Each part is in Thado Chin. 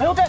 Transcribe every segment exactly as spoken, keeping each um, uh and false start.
Okay.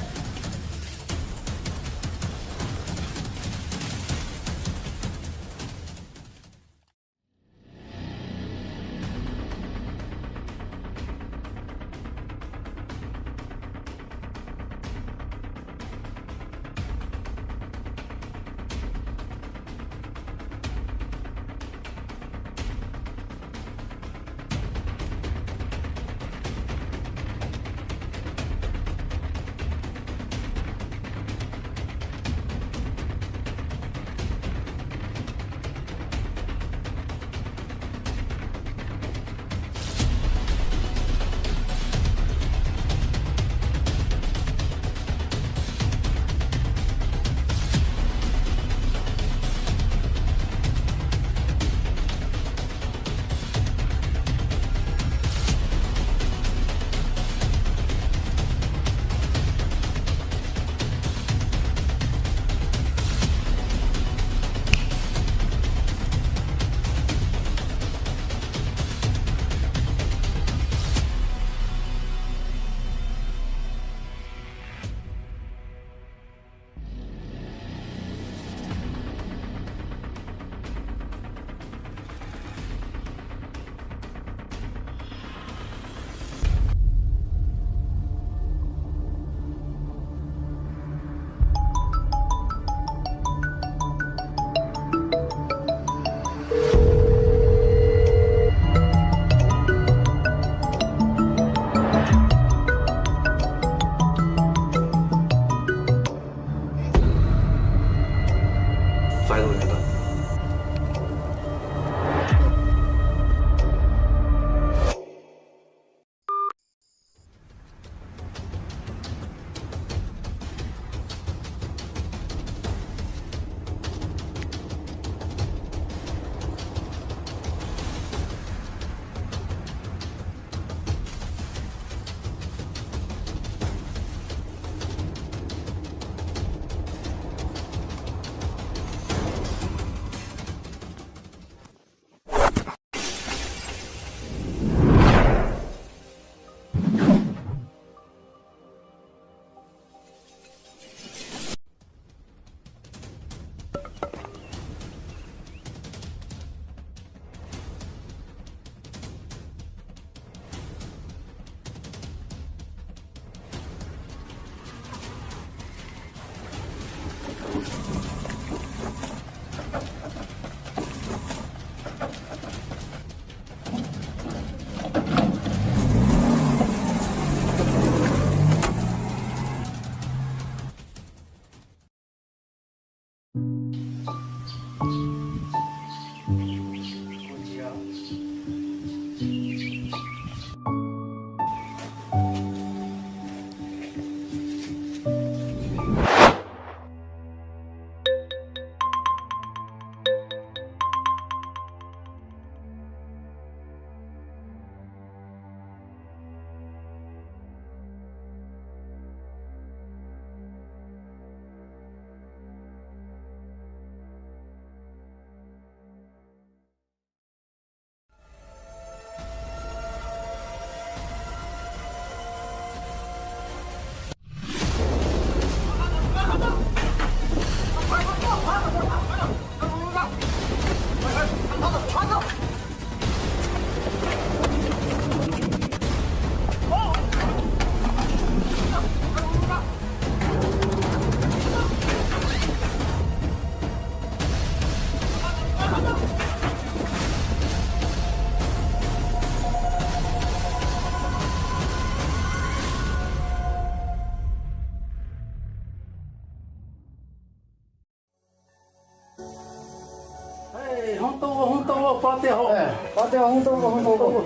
Hei, hung tou, hung tou, pate ho. Eh, pate ho, hung tou, hung tou.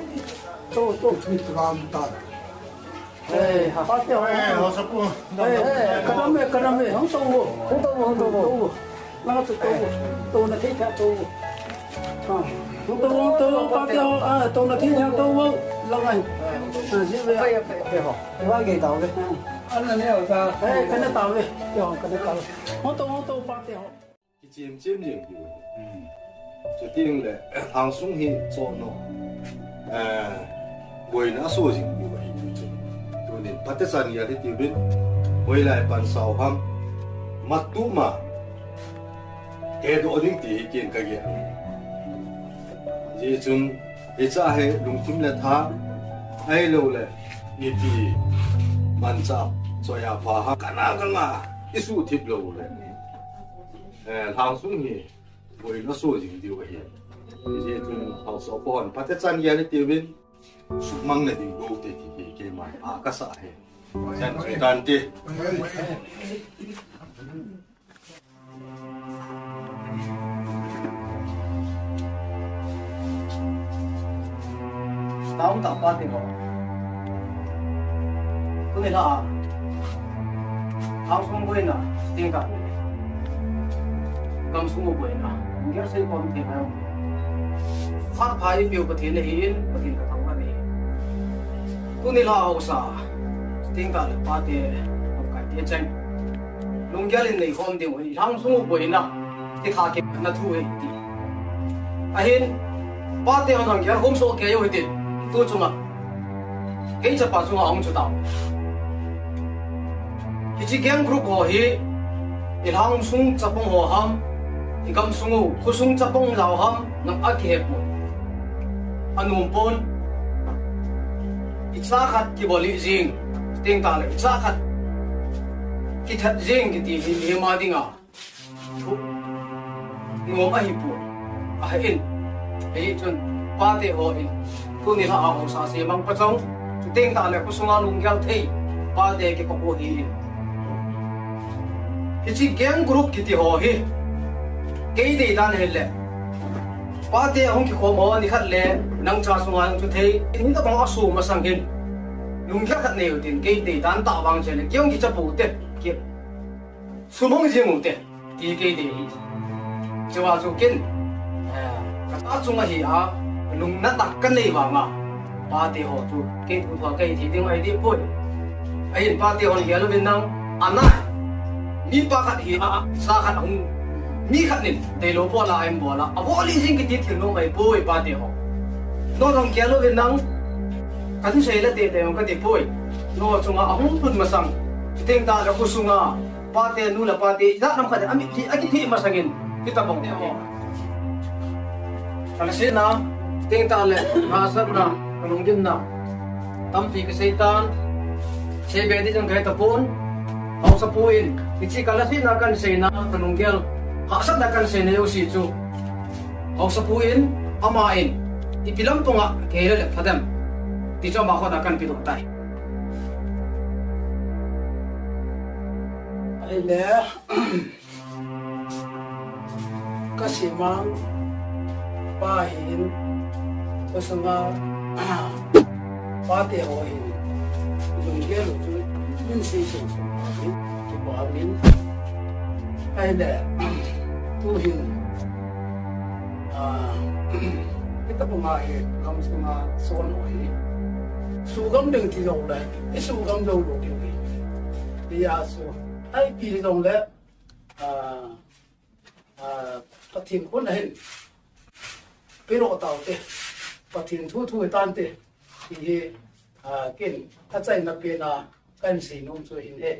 Tou, tou. Mit ram ta. Hei, ha, pate ho. Eh, ho sapu. Hei, hei, kadam e, kadam e, hung tou. Hung tou, hung tou. Tou. Langa chu tou. Tou na thei tha tou. Ha. Tou, tou, tou, pate ho, ah, tou na thei tha tou. Langa. Ah, ji ve. Pate ho. Wa ge tao ve. Ah. Ana ne ho sa. Hei, kana tao ve. Yo, kana tao. Hung tou, hung tou, pate ho. Kichem chem jeng diu. Hmm. Chuting le, lhangsung hi chohno. Eh, boina aso jing diu ahi chu. Tunin, phatechan gel hiti uvin. Hoilai pan sao ham, matuma hedoh ding ti hi ken kagel. Hijeh chun, hiche hi lungthim le tha, ahilouleh, ipi manchah choi a pha ham, kana ganga isuhthip lou le, eh, lhangsung hi boina soh jing diu ahi. Hijeh chun, haosa pon, phatechan gel hitiuvin, suhmang nading bou te ti hi keima a kasa ahi. Chan chu tante. Taung tapa te ho. Tuni la a, lhangsung boina, tingkah, gamsung u boina, lunggel seikhom thei mai. Phat pha eipeu Pathen ahin, Pathen kathangvah ahi. Tuni la a haosa, tingkah le pate, lamkai te cheng, lunggel in neikhom diu hi, lhangsung u boina, kitha kipna thu ahi ti. Ahin, pate hon lunggel khom soh kei u hitin, tu chunga, kei chapa chunga ahung chu tau. Hiche gang group ho hi, ilhangsung chapang ho ham, igamsung u, khosung chapang jao ham, nang akihepoi. Anom pon, icha khat kibol jing, tingkah le icha khat kithat jing kiti hi, hi ma dinga thu nom ahipoi. Ahin, hichun, pate ho in, tuni la a haosa semang pachong, tingkah le khosunga lunggel thei, pate kikop u ahin. Hiche gang group kiti ho hi, kei deidan hile, pate ahung kikhom ho nikhat le, nang cha sunga nang chu thei, hitabang aso masang hin, lunggel khat nei utin, kei deidan tah vang chule, kei hung kicha pou te, kei sumang jing u te, ti kei dei hi. Chua chu ken, eh, kacha chunga hi a, lungnatna kanei vanga, pate ho chu, kei thu thua kei thei ding ahi dipoi. Ahin pate hon gel uvin nang, ana, mipa khat hi a, cha khat ahung, mi khat nin, deilou bol a, ahin bol a, abol jing kiti thil nom ahipoi pate ho. Nang hon gel uvin nang, kathusei le teitei hung kati poi. Nang chunga ahung lhun masang, tingkah le khosunga, pate, nu le pate, ijat ham khat in, amitlhi, akithe masangin, hitabang te ho. Kalhasetna, tingkah le, hahsatna, kalunggimna, tampi kasei tan, seibe ding jong kahe tapon, haosapu in, hiche kalhasetna kahin seina, kalunggel, hahsatna kahin seina jouse chu, haosapu in, ama in, ipi lampang a, kei le le pha dem, ti chu ama khut a kahin pedoh tai. Ahile, kasemang pa hin, khosunga, pate ho hin, lunggel u chu, min sei sung sung pa hin, kipa min. Ahile, tu hin, ah, hitabang a hi, gamsunga son ho hi, sugam ding ti lou le, isugam lou lou ding hi. Hijeh a chu, ipi hijong le, ah, ah, Pathen khut a hin, pedoh taute, Pathen thu thu hitante, ti hi, ah, ken, achaina pen a, kahin sei nom chu ahin e.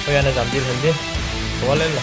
Oi, ana jam dil hen di. Wala la.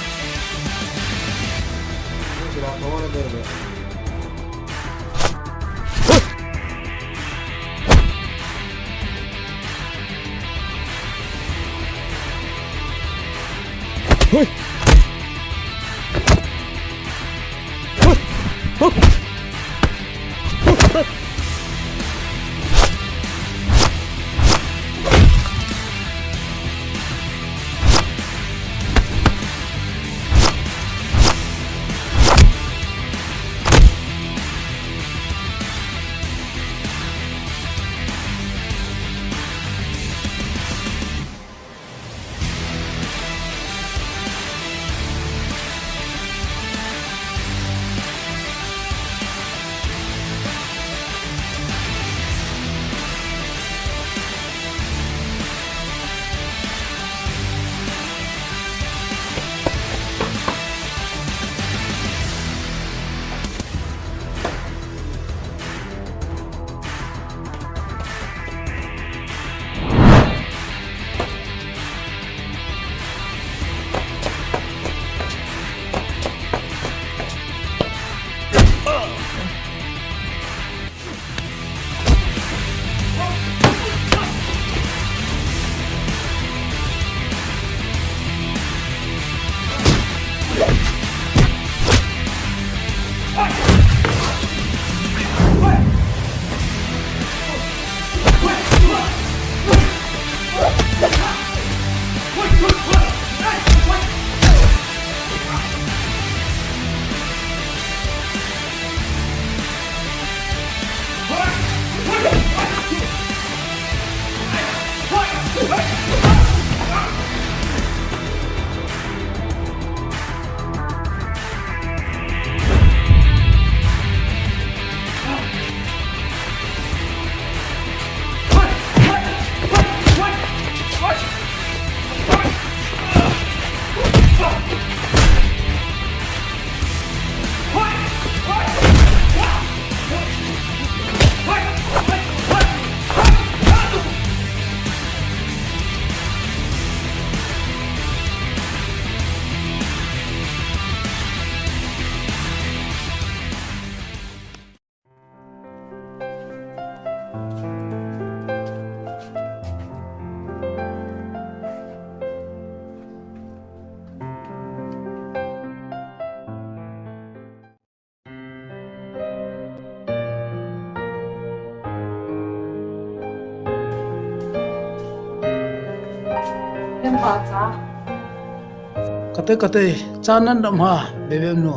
Kate, kate, cha nan dam ha, bebe nu.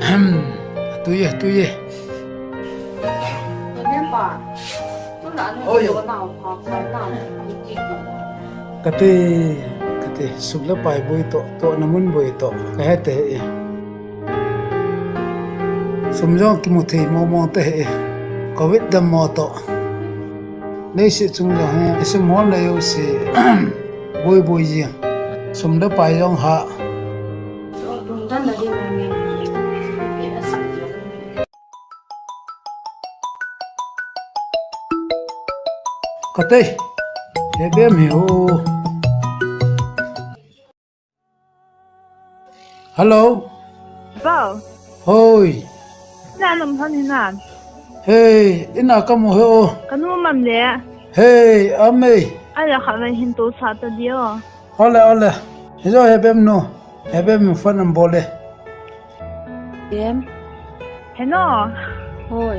Ahem, tuye, tuye. Oi. Kate, kate, sum le pai boi to, to na mun boi to, ka he te he. Sum jong kimu thei mo mo te he. Covid dam mo to. Leiset chung jong hi, i sum hol le jouse, boi boi jing. Sum le pai jong ha. Kate, he bem hi ho. Hello. Bo. Hoi. Na nom han hi nan. Hey, ina kamu he o. Kanu mam le. Hey, amei. Ala kha mai hin to sa ta dio. Ole, ole. Hijo he bem nu. He bem phone number le. Bem. He no. Hoi.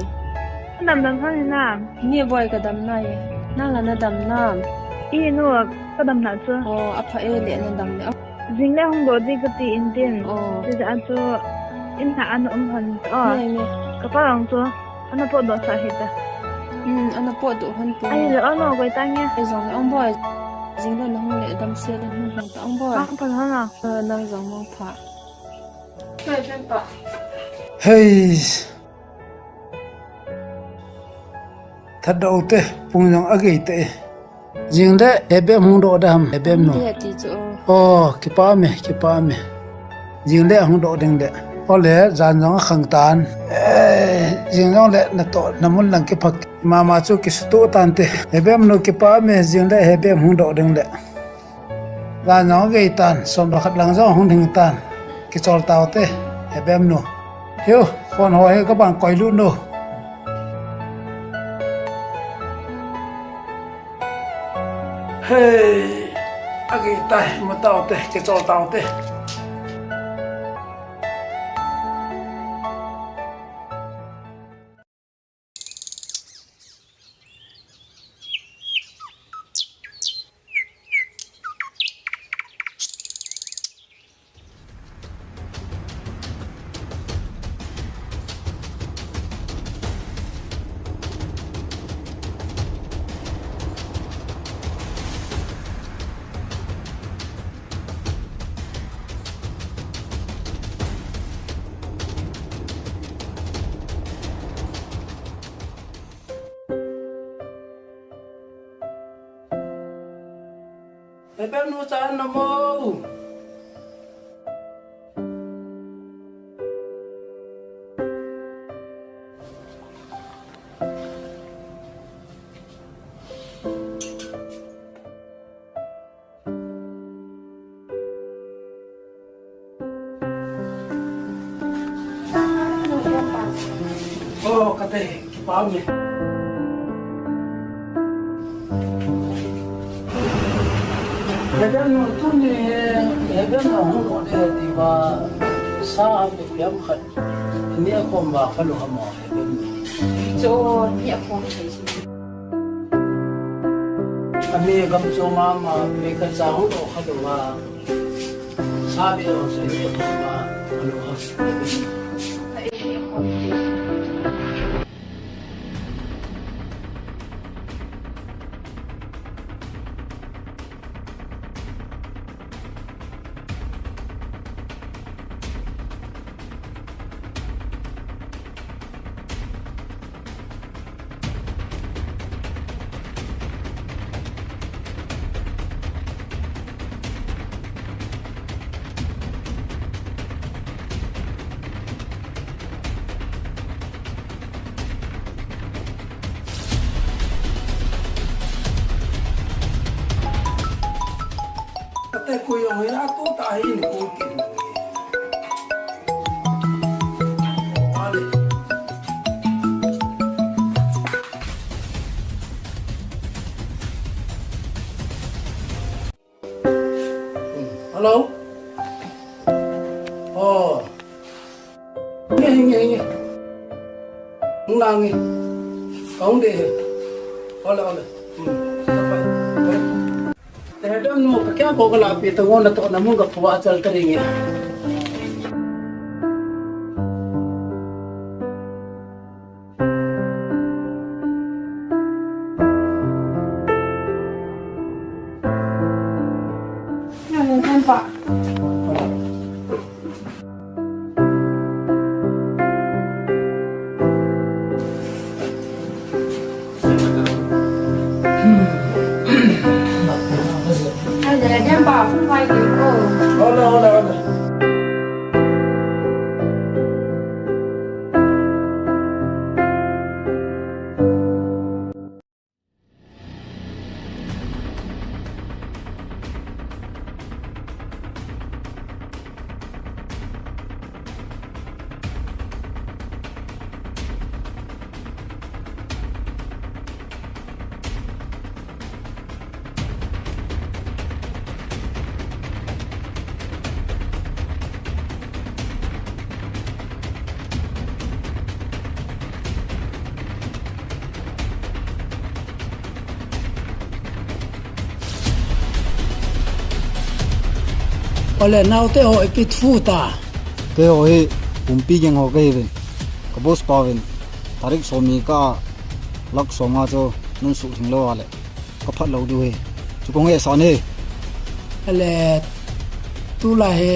Nadam dam ham hinam? Hinge boi, kadam nai. Nang la nadam nam? I nu, kadam na chu. Oh, apha e le nadam le. Jing le hung doh ding kati in tin. Oh. Chuti a chu in na ana um hon. Oh. Ne, ne. Kapa jong chu ana potdoh sah hita. Hmm, ana potdoh hon pu. Ahile, oh, nu, koi ta nge. Ei jong, ong boi. Jing le nahung le damsel in hung hung ta, ong boi. Mangpha hon a. Eh, nang jong mangpha. Hei. Thatdoh te, pung jong agei te. Jing le, Hebem hung doh dam, Hebem nu. Hung doh ti chu. Oh, kipa me, kipa me. Jing le hung doh ding le. Ole, jan jong akhang tan. Eh, jing jong le natoh, namun lang kiphah. Mama chu kisutoh tan te. Hebem nu kipa me, jing le Hebem hung doh ding le. Jan jong agei tan, som pakhat lang jong hung ding tan. Kichol tau te, Hebem nu. Hiu, phone ho hi kaban koi lut nu. Hei, agei tai, mu tau te, kichol tau te. Hebem nu cha an na mo. Oh, kate, kipa me. Hebem nu tuni, Hebem nu hung doh de ti ba, sa a pe piam khat. Ni a kom ba kha lo ha mo, Hebem nu. Cho, ni a kom thei su. Ami gam cho mama, mi ka cha hung doh kha lo ba. Kate kui ong ya tu ta hi ni ku ki. Hello? Oh. Hinge, hinge, hinge. Hung lang e. Kahung de he. Ole, ole. Hmm. Bye, bye. Te dam nu, ka kya ko ka la pi ta ngo na to na mun ka phuwa chal ta ringe. Hola, hola, hola. Ole naote ho ipi thu ta. Keiho hi pumpi gang ho kahiuvin. Ka boss pa uvin tarik som ni kah a lakh som nga chu nasuh lhing lou a le ka phat lou diu ahi. Chu kong hesah e. Ale tulai hi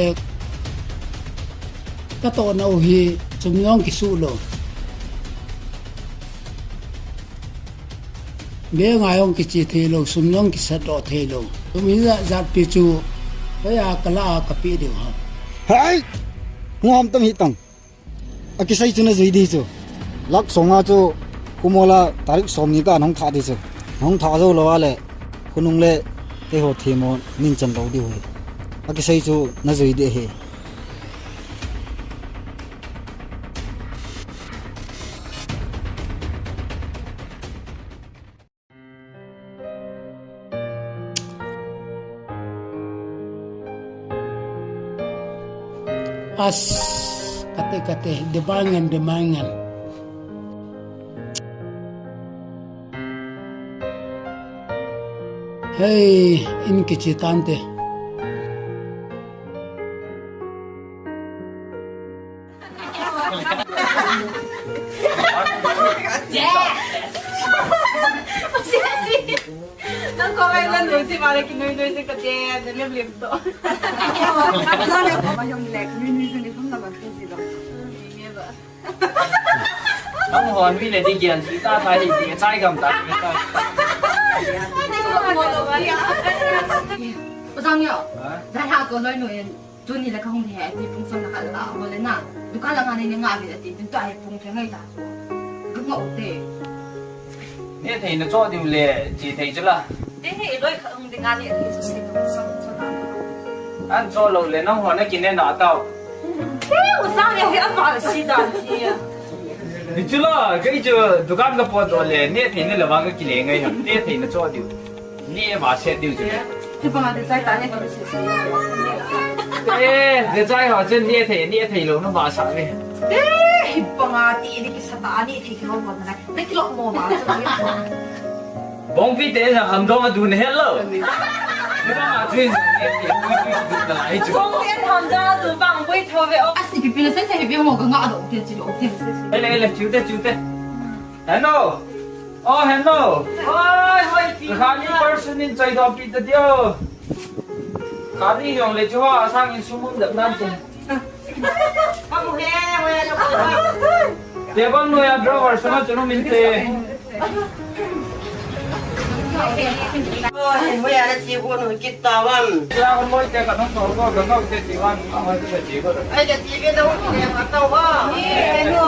ka tohna u hi sum jong kisuh lou. Bank a jong kiche thei lou, sum jong kisat doh thei lou. Sum hijat jat pi chu, hoiya ka lah a ka pe diu ham. Hai! Hung ham tam hi tang. Akisei chu najui ding chu. Lakh som nga chu, khomol a tarik som ni kah a nahung thah ding chu. Nahung thah jou lou a le, khonung le keiho themmo nin chan lou diu ahi. Akisei chu najui ding ahi. As, kate, kate, demangan, demangan. Hei, in kiche tante. Nang ko ngai lan doi si mala ki noi noi si ka te, na lem lem to. Nang hon mi le di gian si ta ta hi di chai gam ta. Ozang yo. Ha? Zai ha ko noi noi. Tuni le kahung hi ati pung som na khat la, hole na. Dukan la nga nei nga ve ati, tun tua hi pung thei ngai ta. Ka ngau te. Neh thei na cho diu le, che thei chu la. Te hi loi kha hung ding a neh thei chu se ka som som na. An cho lou le, nangho na kineh na tao. Te u sang le hi a pa si dan hi. Ni chu la, kei chu dukan ka pot doh le, neh thei na le vang ka kile ngai ham, neh thei na cho diu. Neh ma set diu chu. Hi panga te chai ta ne ka se se. Eh, te chai ho chen neh thei, neh thei lou na ma sa ve. Eh, hi panga ti ni ki sa ta ni thei ki ho mo na. Na ki lo mo ma sa. Bongpi te na ham dong a du ne hello. Ni panga chu in sa ne ki du na lai chu. Bongpi ham dong a du bang boi tho ve o. Asi pi pi na se se hi bi mo ka nga do te chi do te. Ele, ele, chu te, chu te. Hello. Oh, hello. Oi, hoi, pi. Khani person in chai do pi ta dio. Khani yong le chu a sang in sum um dap nan te. Kamu he, we lo. Table noi a drawer sung a chu um inte. Oi, we a chi bu nu kit ta wan. Ya kon moi te ka nong ko ko ka nong te ti wan. Ai ka ti ke do ke ka ta wa. Ni, no.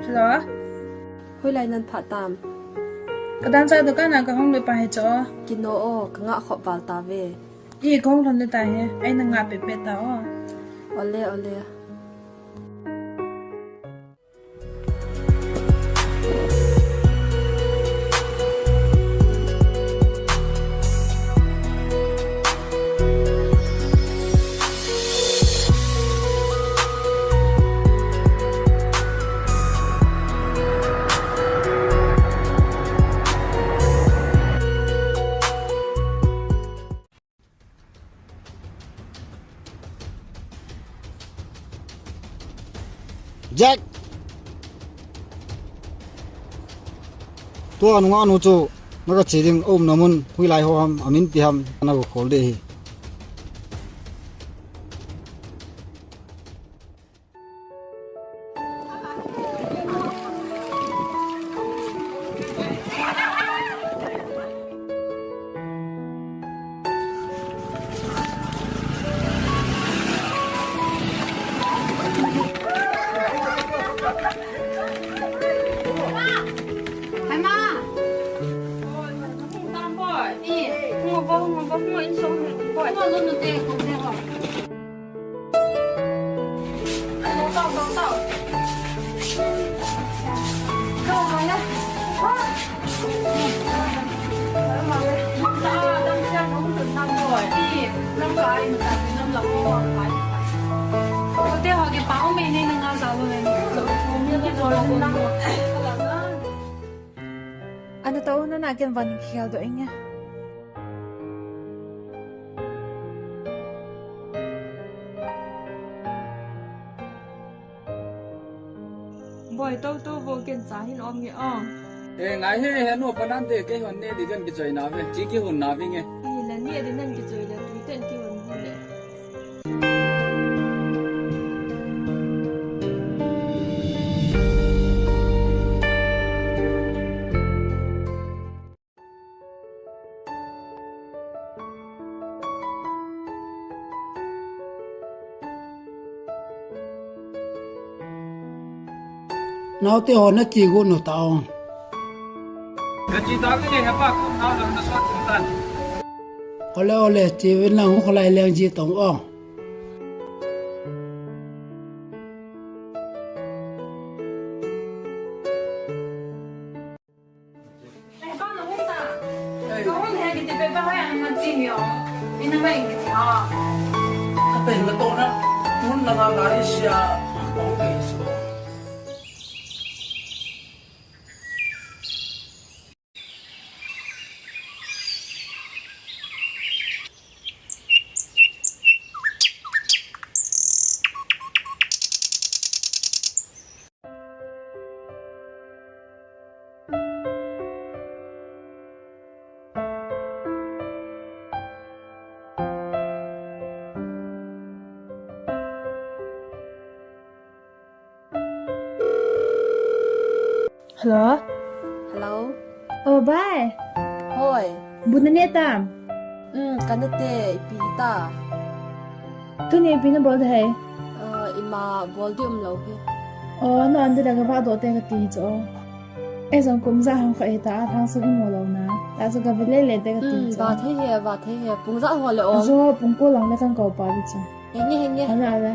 Hello? Hoilai nan phah tam? Ka dansa dukan a ka hung lut pa hi cho. Kino o, ka ngah khop val ta ve. I ka hung lhun ta hi, ai na ngah peh peh ta o. Ole, ole. Jack! Tua nungah nu chu, na kache ding, aumna mun, hoilai ho ham, amin ipi ham, ana ga khol ding ahi. Ana tao na na ken van khel doh inge. Boi, to to vo, ken cha hin om nge o. E, ngai he, he nu pa nante, kei hon ne di ken kichoi na ve, chi kihon na ve nge. E, la ne di nan kichoi le, tu ten kihon bu le. Naote ho na che got nu ta ong. Na che ta nge, he pa, kum nao lang na sot kum tan. Ole, ole, che ven lang, kholai leng che tong ong. Hello? Hello? Oh, bai. Hoi. Bu na ne tam? Um, ka na te, ipi ta. Tuni ipi na bol de hei? Ah, ima bol di um lo hi. Oh, no an de da ka ba do te ka ti cho. E jong kum ja hang kha e ta, a thang sung i mu lo na. Ta chu ka ve le le te ka ti cho. Um, ba thei he, ba thei he. Pung ja ho le ong. Jo, pung ko lang le kan ko pa di cho. Henge, henge. Ala, ala.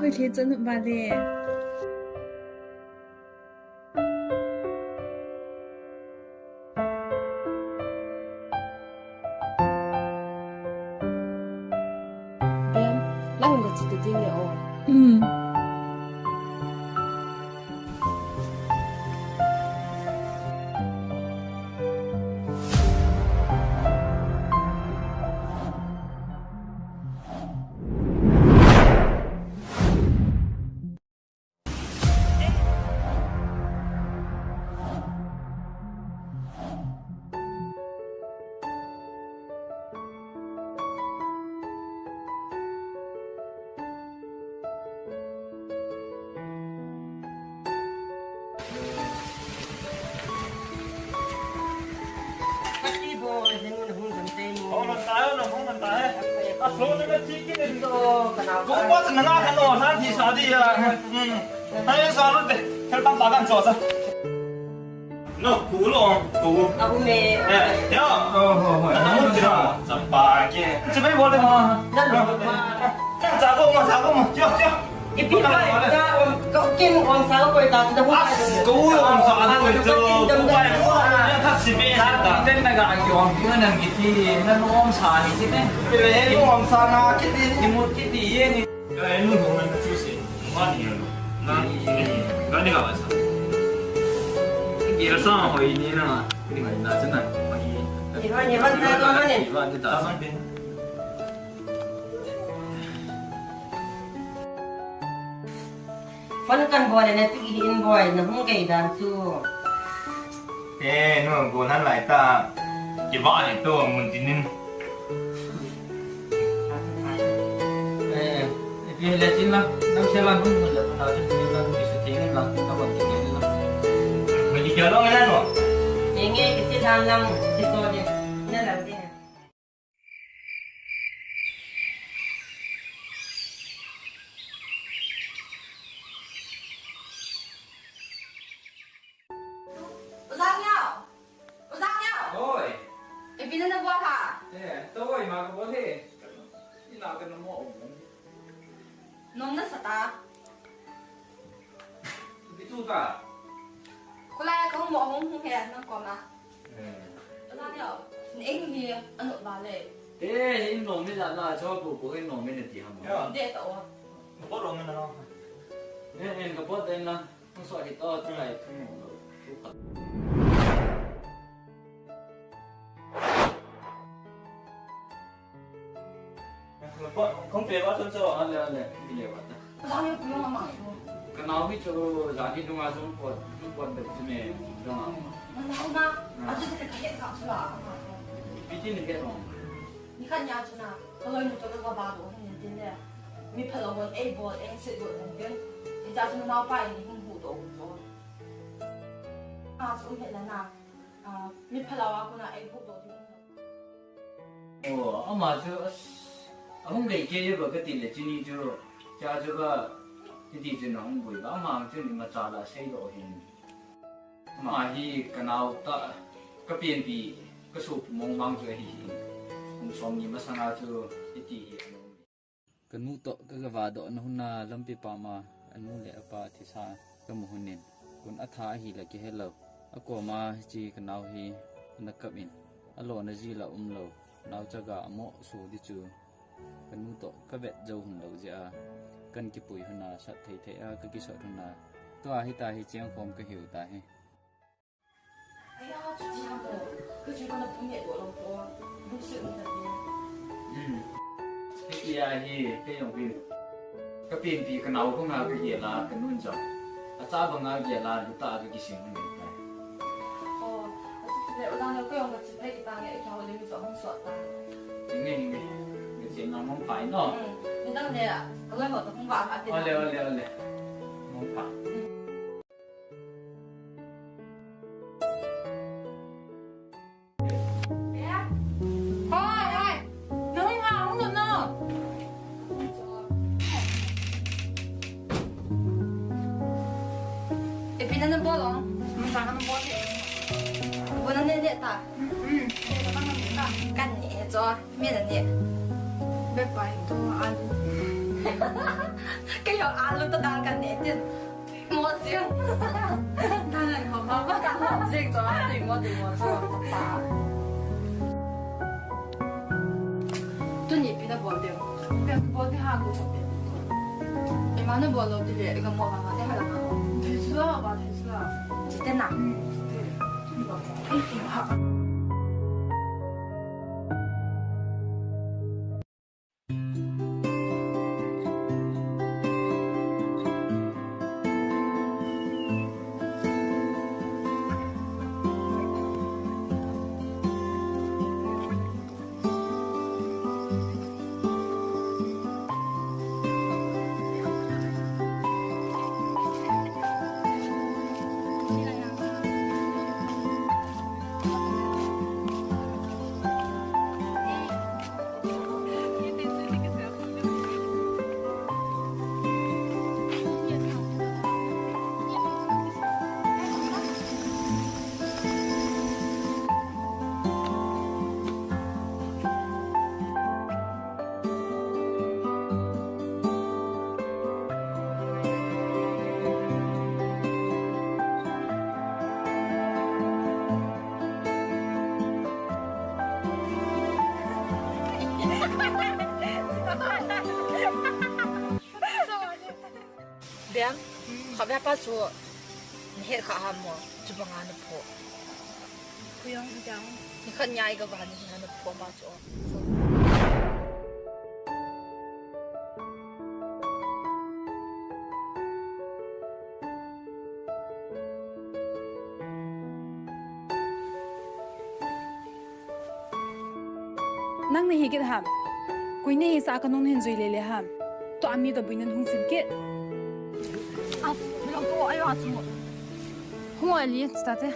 Lhe chu anu vale. Ben, nang le chu te ding le o. Hmm. No, kulo, kulo. Abu me. Eh, ya. Oh, oh, oh. Ano, tira. Sapa ke. Cepat boleh ma. Nang, nang, jago ma, jago ma. Yo, yo. Ipi koi, sa, um, kau kin, um, sa, koi, ta, ta, as, kau, um, sa, koi, tu. Bai, kau, yang tak si be, sa, ta. Ten na ga, ki, um, ki, nang, ki, ti, nang, um, sa, ni, ki, ne. Be, um, sa, na, ki, ti. Ki, mu, ki, ti, ye, ni. Ya, enu, um, na, tu, si. Ma, ni, na. Na, ni, ga, sa. Ki, sa, hoi, ni, na. Ni, na, na, na. Ni, ma, ni, ma, na, na, ni. Ni, ma, ni, ta, sa. Phone kan bol le na ti in boy, na hung kei dan chu. Eh, no, bol han lai ta. Ki ba ne to mun tin in. Eh, eh, pi le chin la, nam se la mun mun la, na chin la, ki se tin la, ka ban ki la. Mun ki lo na no. Enge ki se dan lang, ki to de. Na lang de. U Jang Yao! U Jang Yao! Oi. Ipi na nabol ham? Eh, to oi, ma kabol e. Ina ka namo. Nom nasa ta. Ipi tu ta? Kholai a kahung mo hung hung he nang koma. Eh. Ana neo, na eng hi anop ba le. Eh, in nom ni la la, cho bu bu in nom ni ti ham. Ya. De ta o. Bo lo ngan na. Eh, eh, ka bo de na. Hung so hi to, tu lai tu mo lo. Tu kha. Kong pe ba chun cho. Ale, ale, ile ba ta. Ka nao hi chu, jan hi dunga jong pot, jong pot de chu ne, jong a. Ma nao na, a chu te ka het ka chu la. Pi ti ne het no. Ni khat nia chu na, ka loi mu chu ka ba do hin tin le. Mi phalou hon ei bol, ei se do hin tin. Hita chu nao pa in hung hu do chu. A chu um het la na. A, mi phalou a kona ei hu do tin. Oh, ama chu, as, ahung gei kei ba ka ti le chini chu, cha chu ka, ti ti chu na hung boi ba, ama chu ni ma cha la sei lo hin. Ama hi ka nao ta, ka pianpi, ka sopi mong mang chu ahi hin. Kum som ni masanga chu, ti ti hi. Ka nu toh ka, ka va doh na hun a lampi pam a, a nu le a pa thisa ka mu hun in, kun a tha ahi le kihe lo. A koma hiche ka nao hi ana kap in, a lona ji la um lo, nao chaga a mo su di chu ka nu toh ka vet jou hun lo jeh a, kan kipui hun a sat thei thei a ka kisot hun a, tua hita hi cheng khom ka hiu ta hi. Aya, chuti ham o. Ka chu kana pum neh doh lou chu. Lungset um ta ti. Hmm. Hiti a hi, kei jong hin. Ka pianpi ka nao banga ka gel a, ka nun jong. A cha banga gel a, lu ta ka kisem um ta. Oh, a chu le, u Jang le, kei jong ka chi phei ta nge, i ka ho le mi chu hung sot ta. Nge, nge. Ka chi na mong phai no. Hmm. Ni dang le, ka loi ho ta hung va ka ti. Ole, ole, ole. Mong phai. Hmm. Hoi, hoi. Nahung ha, hung lut no. Ipi na nabol o? Masa ka nabol e. Bo na neh neh ta. Hmm. Neh ta ka neh ta. Ka neh e cho. Mi na neh. Be pai to alu. Kei jong alu toh dal kaneh tin. Mo jing. Dal nei khom ma ba. Jing chu a tui mo tui mo chu. Tuni ipi nabol diu? Ipi nabol di ha ko pe. Ima nabol lou di le, iga mo ma ma di ha la ma. Thei sula ba, thei sula. Jite na. Hmm, jite. Tuni ba ko. Ei, ei, ha. Bem, khatvei pa chu nahet kha ham mo, chubanga naphoh. Kuyang jang. Nikhat nia iga vah ni na naphoh pa chu. Nang nahi kit ham? Koi nahi sa kanung nahin jui lele ham? Tua mi toh buina hung sim kit. As, mi lo to, ayo, achu. Hung ali, tate.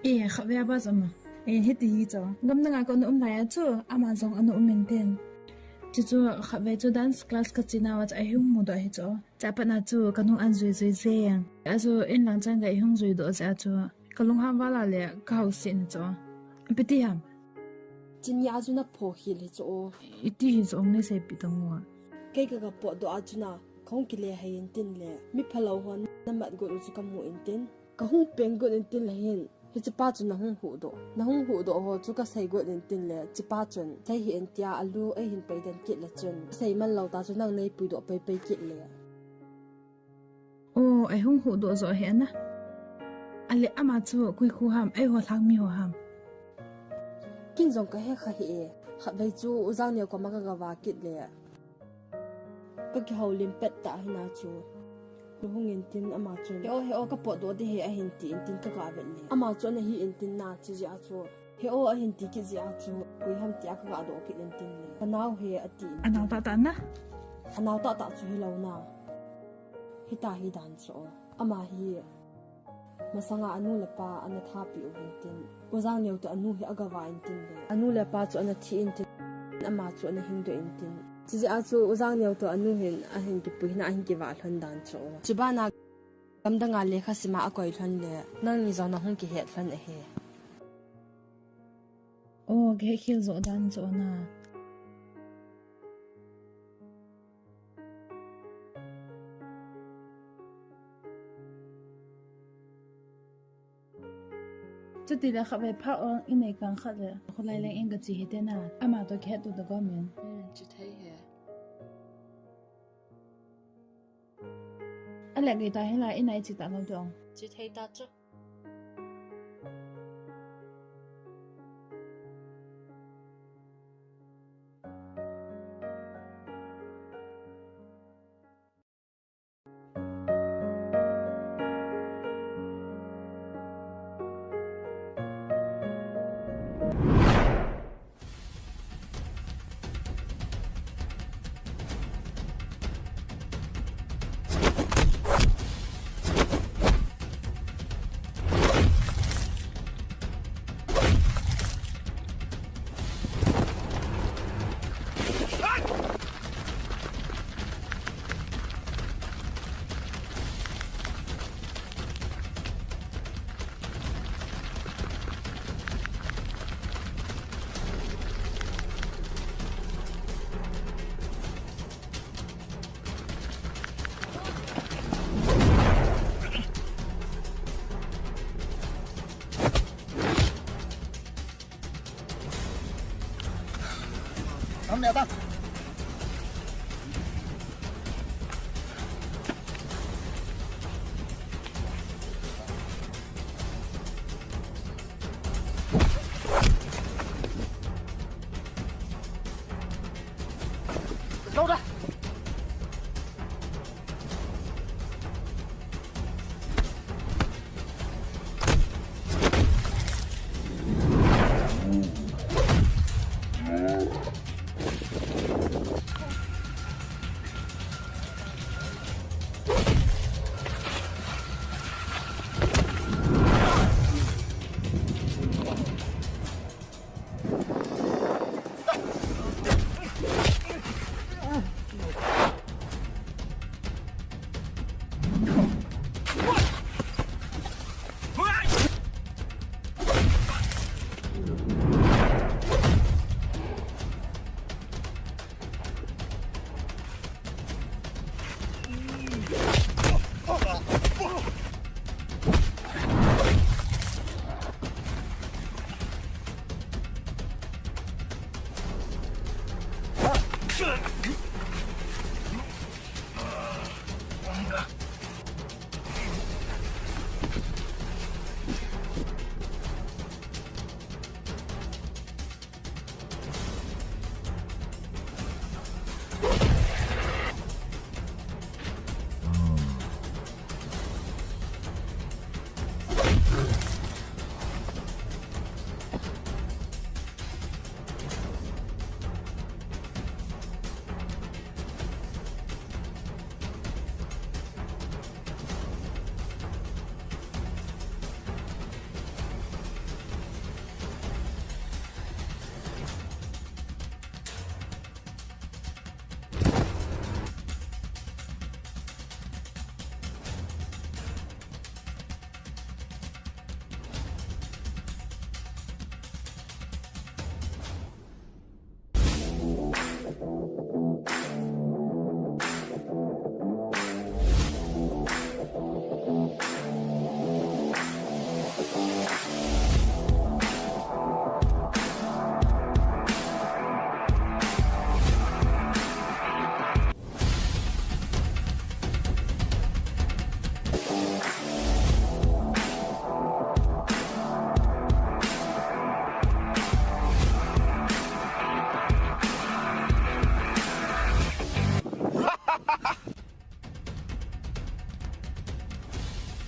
E, khatvei a bus ama. E, hiti hi chu. Gamdanga kona um laiya chu, ama jong ana um intin. Chuchu khatvei chu dance class kache nauva chu eihung mudoh ahi chu. Chapatna chu kanung ana jui jui jeng. Achu inlang chan ga eihung juidoh jeh a chu. Kalunghang val a le kahausen chu. Ipi ti ham? Chunia chu naphoh khel hi chu. Iti hi chu ong nei seipeh tan o. Kei kaga potdoh a chu na, kahung kile hei intin le. Mi phalou hon namat got u chu kamu intin. Kahung peng got intin le hin, hichepa chu nahung huhdoh. Nahung huhdoh ho chu kasei got intin le, chepa chun, thei hih in tia alu eihin pei den kit le chun, kasei man lou ta chu nang neipuidoh pei pei kit le. O, eihung huhdoh joh ahi ana. Ale ama chu koi kho ham, eiho lhang mi ho ham? Ken jong kahe kha hih e, khatvei chu U Jangneo koma kaga vah kit le. Kakihoulim pet tah hina chu. Kahung intin ama chun, "He o, he o, kapotdoh ding ahi," ahin ti intin kaga vet le. Ama chu ana hi intin na, chujeh a chu. "He o," ahin ti kit jeh a chu. Koi ham tia kaga doh kit intin le. "Kanao he," ati intin. Anao tahtah na? Anao tahtah chu hilou na. Hita hi dan chu. Ama hi. Masanga anu le apa ana thapeh u hintin, U Jangneo toh anu hi aga vah intin le, anu le apa chu ana thi intin, ama chu ana hingdoh intin. Chujeh a chu U Jangneo toh anu hin ahin kipui hina ahin kivah lhon dan chu. Chubana gamdanga lekha sima akoi lhon le, nangni jong nahung kihet lhon ahi. O, kihet khel joh dan chu na. Chutile khatvei phat o, inei kang khat le, kholai leng in kache hite na, ama toh kihet to dagom in. Hmm, chethei he. Ale gei ta hila, inei che talou ding. Chethei ta chu. Neta. Louda.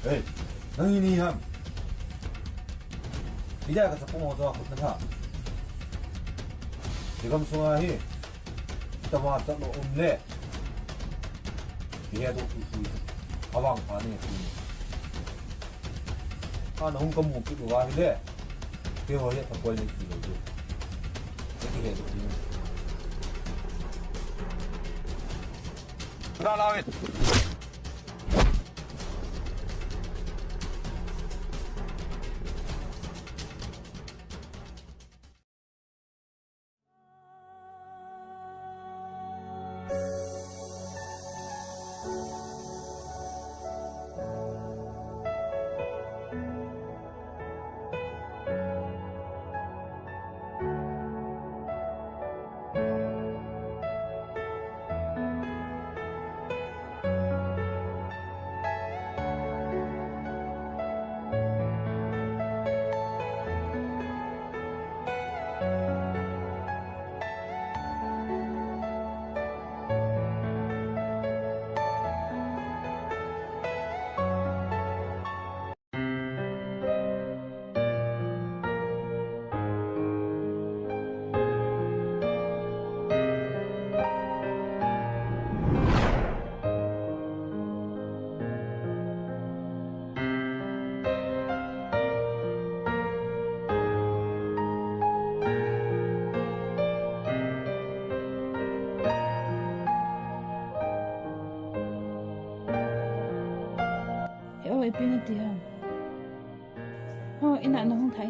Hei, nang ini ham. Ida ka sapung ho to a khut na tha. Hi gam sunga hi. Tama ta lo um le. Kihe doh tui tui. Avang pha ne tui. Ana hung kamu kit uva hile. Keiho hi athakoina kilo chu. Kihe doh tui. Ra la win. Eo, ipi nati ham? Ho, ina nahung thai.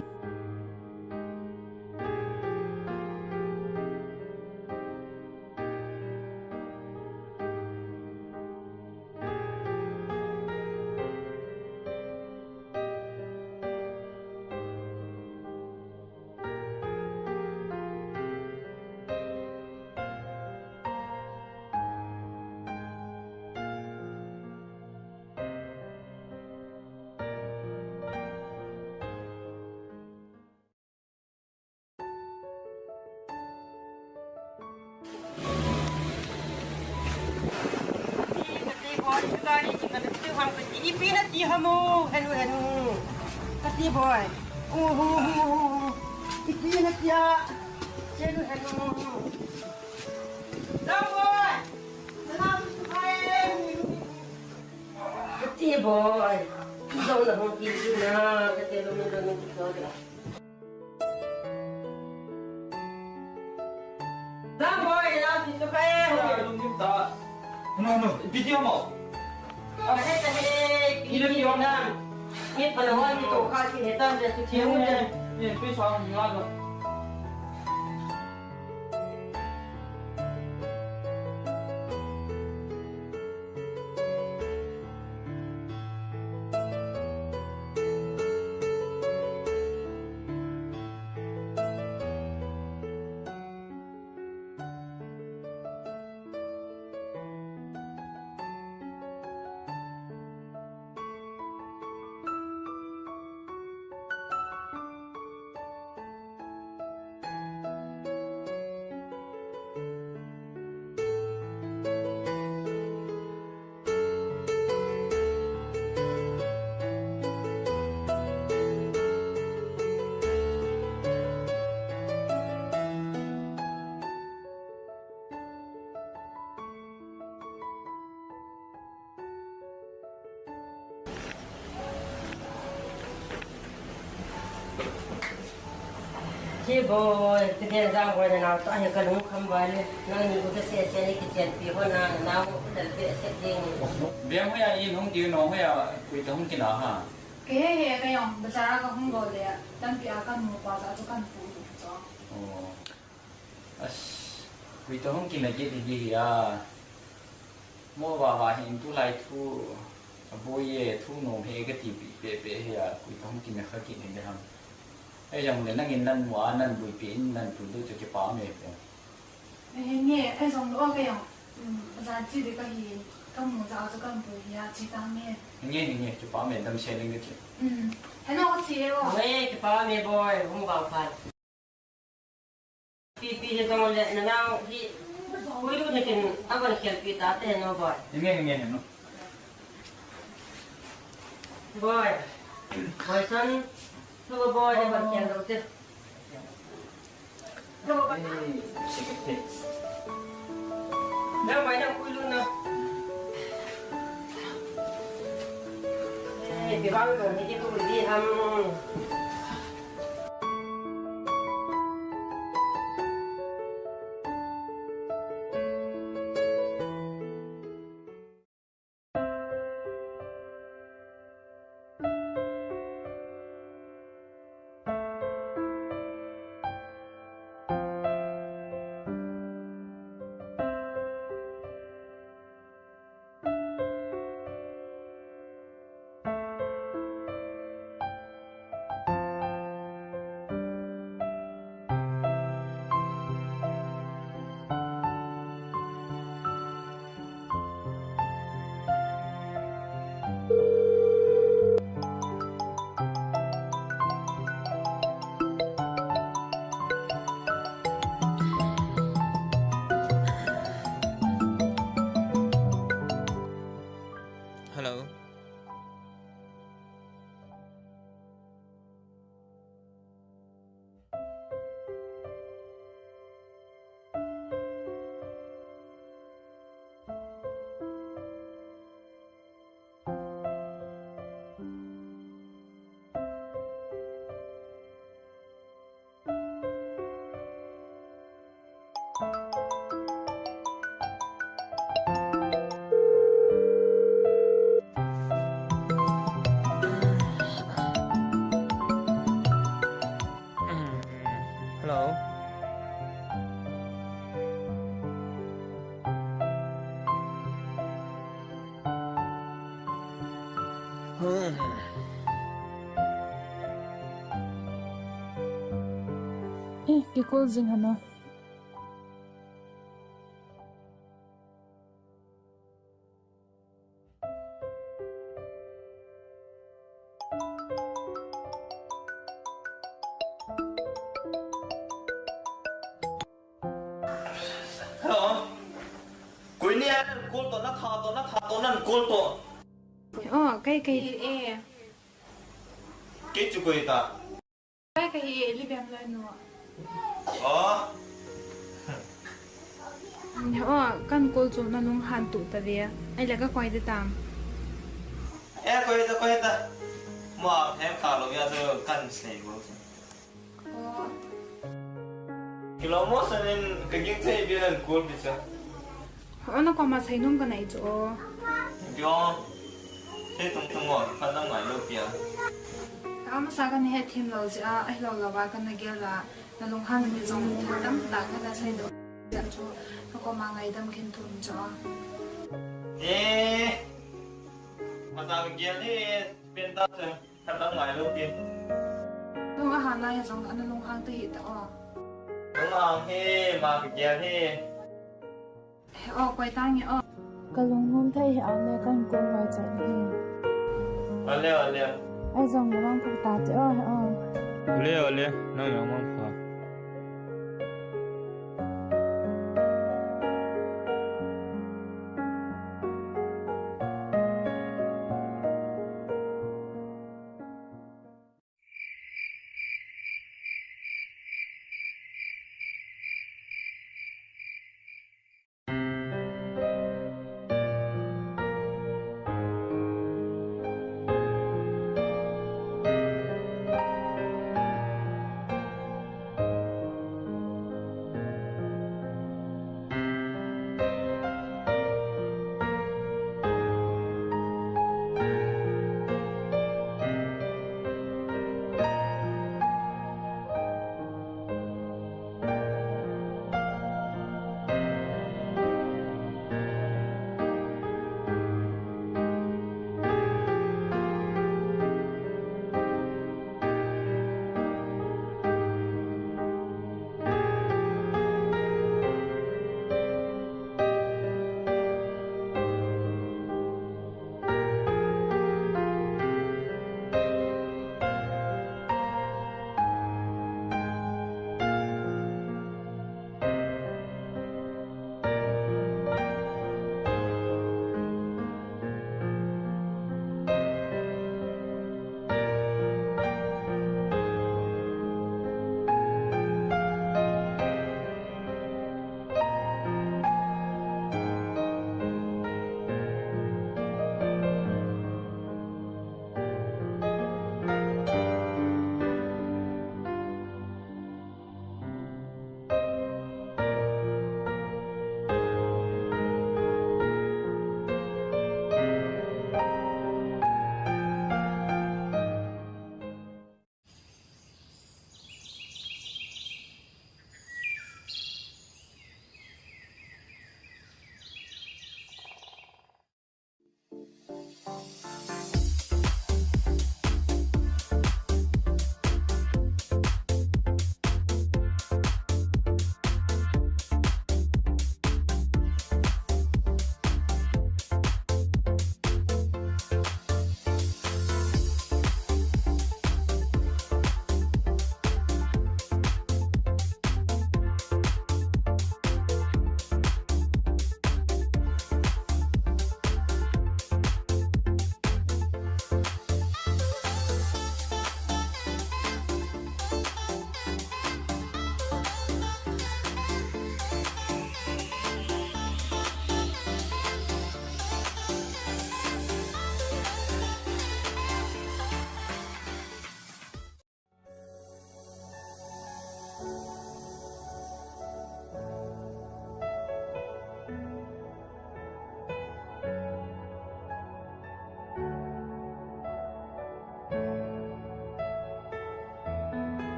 Ipi nati ham o, henu, henu. Kati boy. Uhu, uhu, uhu. Ipi nati a. Henu, henu. Dang boy. Sana tu tu kai. Kati boy. Dang na hong kiti na. Kati lo na lo na tu tu. Dang boy, la si su kai. Ya, lungkim ta. No, no, ipi ti ham o. Kahe, kahe, ipi ti ham o. Ni pala wa ni to ka ki he tan de su ti. Ni, ni, ni, pi sa ni la lo. Chi boy, ti den jang boy na nau ta he ka lung kham boy le. Nang ni u ta se se ni ki chen pi ho na na nau u ta pe se ding. Bem ho ya in hung ti no ho ya kui ta hung ki na ha. Ke he he ka yong bazar ka hung go le. Tampi a ka mu pa za tu kan pu tu to. Oh. As, kui to hung kina kit hi hi a. Mo va va hin tulai thu, a boi e, thu nom he ka ti pi pe pe hi a, kui to hung kina kha kit hi de ham. Ei jong le nangin nan mu a, nan bui pi in nan tu du chu kipa me pe. Ei nge, ei jong lo ka yong. Um, za chi de ka hi, ka mu za chu kan bui hi a, chi ta me. Nge, nge, kipa me dam se ling ka chi. Um, he no chi e o. Nge, kipa me boy, hung va phan. Pi, pi, hi jong le, na nau, hi, puilu na kin, a van khel pi ta te no boy. Nge, nge, no. Boy. Boy son, tu boy, a van khel lo te. Tu boy. Na boy na puilu na. Eh, pi bang ko, ni ki tu di ham. Hello. Hello. Eh, kei call jing hana. Hello. Koi ni a nan call to, na tha to, na tha to, nan call to. Oh, kei, kei. Eh. Kei chu koi ta. Kei, kei, eh, Libem loi nu. Oh. Oh, kan kol chu na lunghan tu ta ve. Ai le ka koi de tam. Eh, koi ta, koi ta. Ma, hem ka lo ya chu kan sei bo. Kilom mo sanin kaging chei bialan kul bicha. Ana koma sainom kanei chu. Kyo. He tung tung mo, phanam ngai lo pia. Ama sa kan he thim lo cha, ai lo lo ba kan na gel la. Na lunghan ni jong thil tamtah kana seidoh. Cha chu, na koma ngaidam khin thum cha. Eh. Masa gel ni penta cha. Khat lang ngai lo tin. Nung a hana hi jong ana lunghang ta hi ta o. Lunghang hi, ma ka gel hi. He o, koi tang hi o. Ka lungnom thei hi a le kan kol ngai chan hi. Ale, ale. Ai jong na mang phu ta te o, he o. Ale, ale, nang jong mang phu.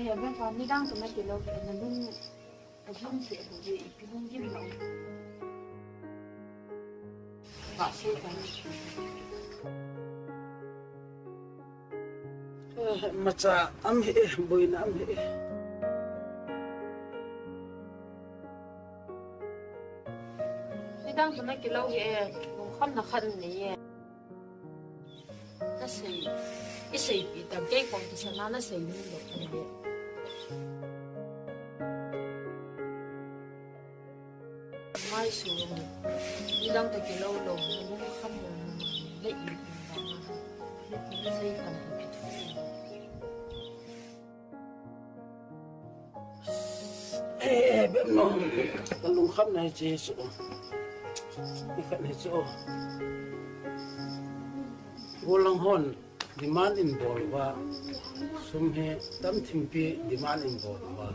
He, ben pa, nidang toh nakilou, nalung, nalung keh ho hi, ipi lunggim na um. Eh, macha am he, boina am he. Nidang toh nakilou hi, lungkhamna khat nei e. Nasei, iseipi tam kei kom kisana nasei ni lo kan he. Mai su, nidang toh kilou lou, nalungkham mong mong, na i i ba, nasei tam kei thu. Eh, bem no. Ka lungkham na hiche chu. Ni khat hiche chu. Gollhang hon demand in bol uva. Sum hi tam thimpi demand in bol uva.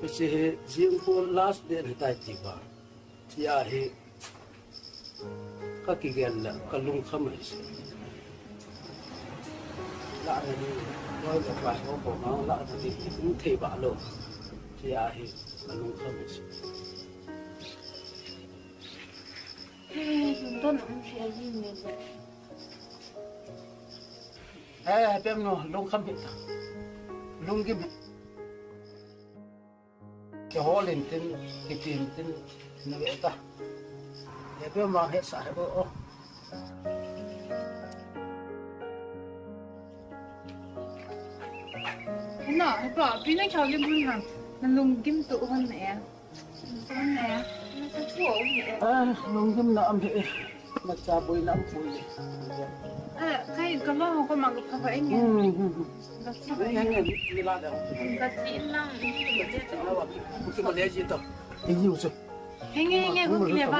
Hiche hi jing ko last day ni tai ti uva. Tia hi. Ka kigel le, ka lungkham ahi se. Lahna ni, loi le pai ho ko ma, lahna ni, um thei ba lo. Tia hi, ka lungkham ahi se. Don um thei ahi ni le. Eh, bem no, lungkham hi. Lunggim hi. Kihol in tin, kitin tin, na ve ta. He pe ma he sa he bo o. Na, he pa, pi na kya lim hun ha. Na lunggim tu hun na ya. Hun na ya. Na sa tu o ni e. Ah, lunggim na am he. Macha boina am pui. Eh, kai ka ma ko ma ka pha pha eng. Hmm, hmm, hmm. Ka pha pha eng. Eng, eng, eng, ni la da. Ka ti lang. Ki ma le ji to. Eng, eng, eng, eng, ko ki le ba.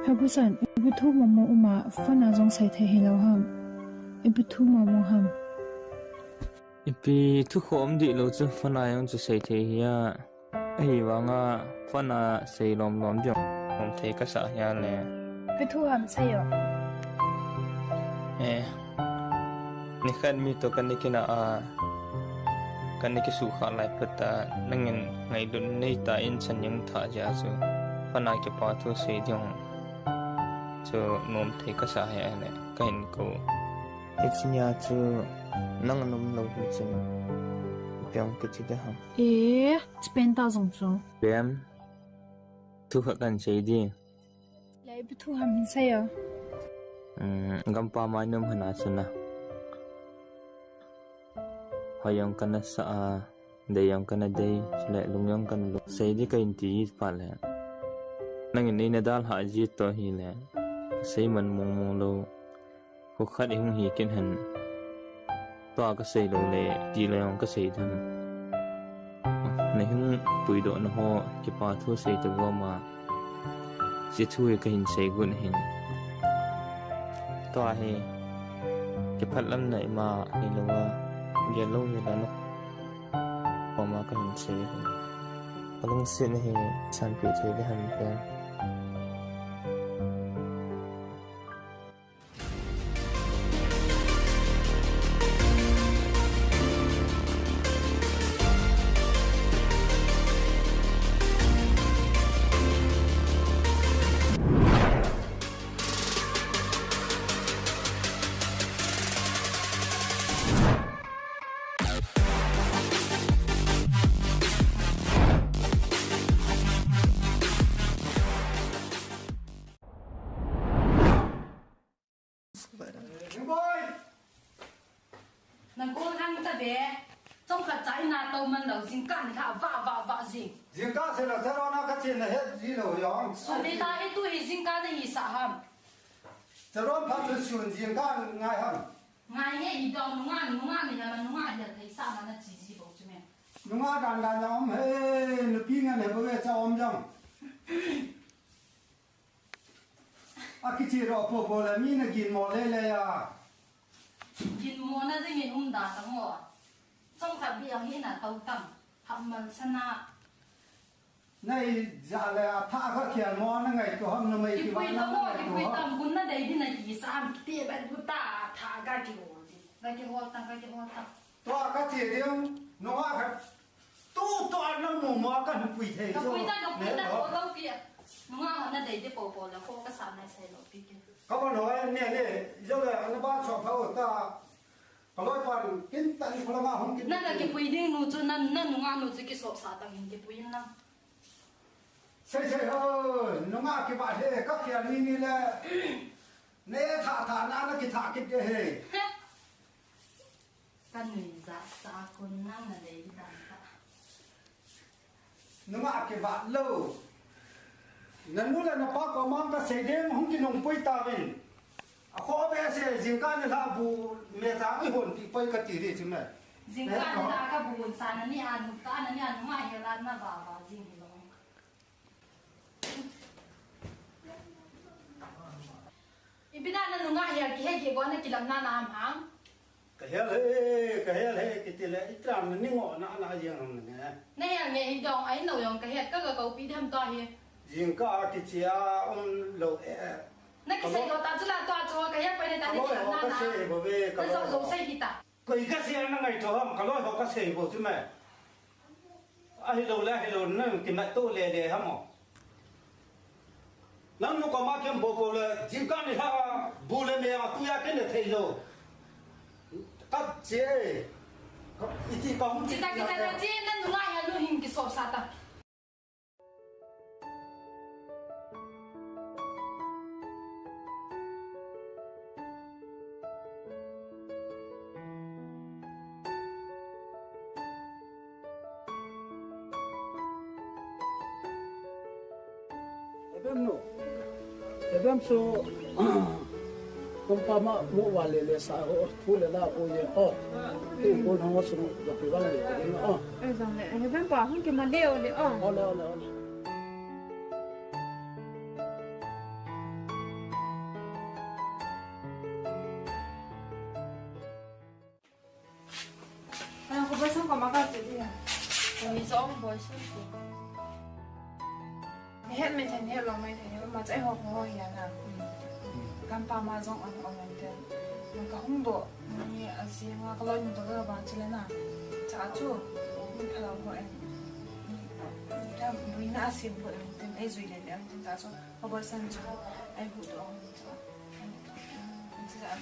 He Busan, ipi thu mong mong um a, phone a jong sei thei hilou ham. Ipi thu mong mong ham. Ipi thu khom dih lou chu phone a jong chu sei thei hi a. Ahivanga phone a sei lom lom ding. Lom thei kasa hia le. Ipi thu ham sei o. Eh. Nikhat mi toh kana kinah a, kana kisukha lai phat a, nangin ngailut neitah in chan jong thah jeh a chu, phone a kipa thu sei ding chu nom thei kasa hia le, kahin kou. Hiche nia chu nang nom lou hichun, ipi jong kiti ding ham. Eh, chapang tah jong chu. Pem, thu khat kahin sei ding. Lei, ipi thu ham sei o. Um, gampa mai nom hina chuna. Hoi jong kana sa a, dei jong kana dei, chule lung jong kana lung. Sei ding kahin ti phat le. Nangin nei na dalha ji toh hile. Sei man mong mong lou. Kho khat ihung hi kin hen. Tua kasei lou le, ti le jong kasei dem. Nahung puidoh na ho, kipa thu sei ta gom a. Hiche thu hi kahin sei got ahin. Tua hi, kiphatlam na ima hilou a, gel lou hilou na. Koma kahin sei ahin. Kalungset na hi sanpeh thei ding ham pen. Na gol hang ta ve. Chomkhat cha ina tou man lou, jingkah ni lha va, va, va jing. Jingkah sei lou, Therona kache na het ji lou jong. Sunita hi tu hi jingkah nahi sah ham. Theron phat tu sun jingkah ngai ham. Ngai nge hi dong nungah, nungah ni lama nungah hi thei sah ma nache ji bou chu me. Nungah dan dan na um he, nupi ngen he bou ve cha um jong. Akiche ro po po le mi na ginmo le le ya. Ginmo na ding in um da ta mo. Chomkhat bi ang hi na tou tam. Ham man sana. Nei ja le a tha kha khian mo na ngaito ham na mai ki kipui va ta na mo, ngaito kipui ham. Tam kun na dei di na ki sam ki te ban ku ta tha ga ki ho di. Ga ki ho ta, ga ki ho ta. Tua kache ding, nungah khat. Tu, tu, a nang mu mu a kan pui thei chu. Ka pui ta, ka pui ta, ne, ko lo pi. Nungah na dei de po po la, ko ka sa nai sai lo pi ke. Ka ban hoi, ne, ne, jo le, ana ban so pha ta. Ka loi pan, kin tan ko la ma hung kin. Na ka kipui ding nu chu, na, na nungah nu chu kisop sa ta hin kipui na. Sei, sei ho, nungah kiva he, ka khian ni ni le. Ne tha, tha, na, na kitha kit de he. He. Ka nuijat sa a kon nang na dei dan ta. Nungah kivat lou. Nanu le napa koma kasei ding hung kinungpui tauvin. Akhoh behseh jingkah nilhah bu me chang ihon pi poi kati di chu me. Jingkah nilhah ka bu sa nani a nungah hel a na vava jing hilou. Ipi dan a nungah hel kihe kibol na kilam na na ham hang? Ka hel he, ka hel he, kiti le, itram na ni ngoh na na jeng ham ne. Na hel nge hi dong, ai no jong ka het, ka ga koupi dem to hi. Jingkah kiche a um lou e. Na kisei lou ta chu la to chu ka hel pai ne ta ni kilam na na. Ka loi ho ka sei bou ve, ka loi ho. Na jong jong sei hi ta. Koi kasei a na ngaito ham, ka loi ho kasei bou chu me. Ahilou le, ahilou, nang kimat to le le ham o. Nang nu koma kem bou bou le, jingkah nilhah bu le me a tu a ken le thei lou. Kache. Ka, iti ka hung. Chita, chita, chita, chi, nang nungah hel nu hin kisop sa ta. Ebem no. Ebem so. Kong pa ma mu wa le le sa ho, thu le la ko ye ho. Ti ko na ho su ga pi wa le ko na ho. Eh, jong le, eh, ben pa hung ke ma le o le o. O le, o le, o le. Ana ko boyfriend ko ma ka che dia. Ko mi so ko boyfriend ko. Mi het mi then het lo mai then ma chai ho ho ya na. Kam pa ma jong on on then. Ma ka hung do. Ni a si nga ka lo ni to ga ba chile na. Cha chu. Ni ka lo ho en. Ni ta ni na a si bo en then ai zui le le en then ta so. Ko boyfriend chu. Ai hu do.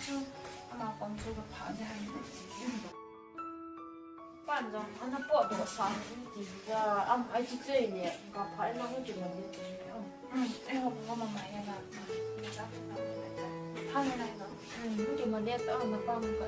Chu, ama kom chu ka pha de han. Pan jong, ana po do sa, ti ja, am, ai chi che ne, ka pha na hu chi ma de. Um, ai ho ko ma ma ya na. Pha na na. Um, hu chi ma de ta, na pa ma ka.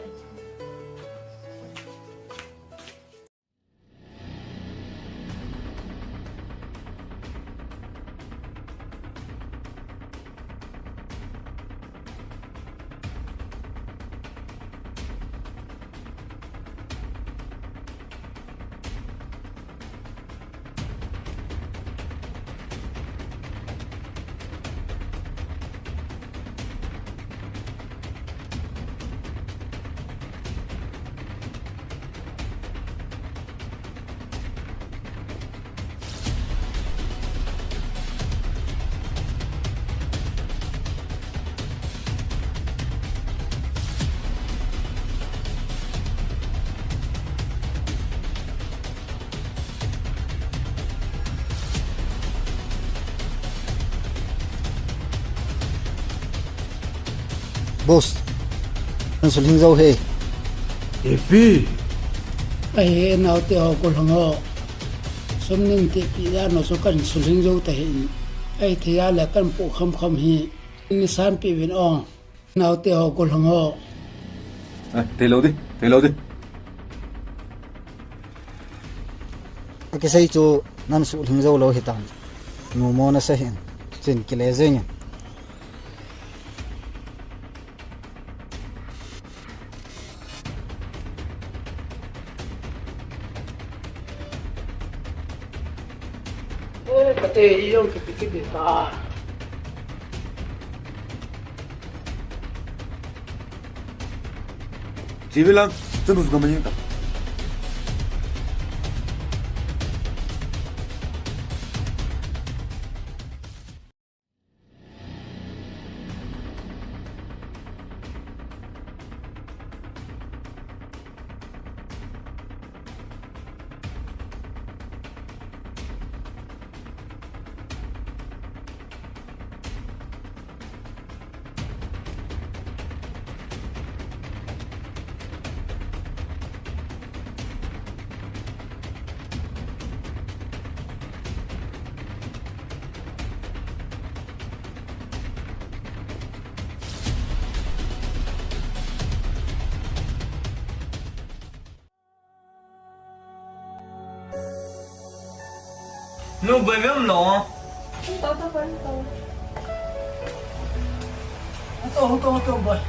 Boss, kan sulhing jou e. Ipi? Ahi, naote ho, gollhang ho. Sum nin tipi dan ho chu kan sulhing jou tahih in. Ahithei a le kan poh khamkham hi. Nei sanpeh uvin o. Naote ho, gollhang ho. Eh, theilou di, theilou di. Akisei chu nan sulhing jou lou hitam. Numo nasa hih in. Chun kile jeng in. Eh, kate ijong kipi kipi ta. Chibi lang, chun us gamanying ta. Nu, boi bem lo. Huto, huto, boi.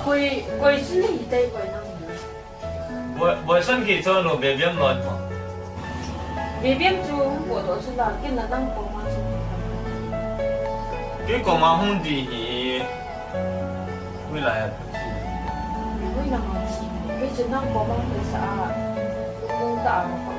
Koi, koi sini hitai boi nang. Boi, boi san ki cho nu, bem bem lo mo. Bem bem chu hung po to chu la, kin na nang po ma chu. Ki ko ma hung di hi. Hui la ya. Hui la ma chi. Ki chu nang po ma hui sa a. Lung lung ta a ma ko.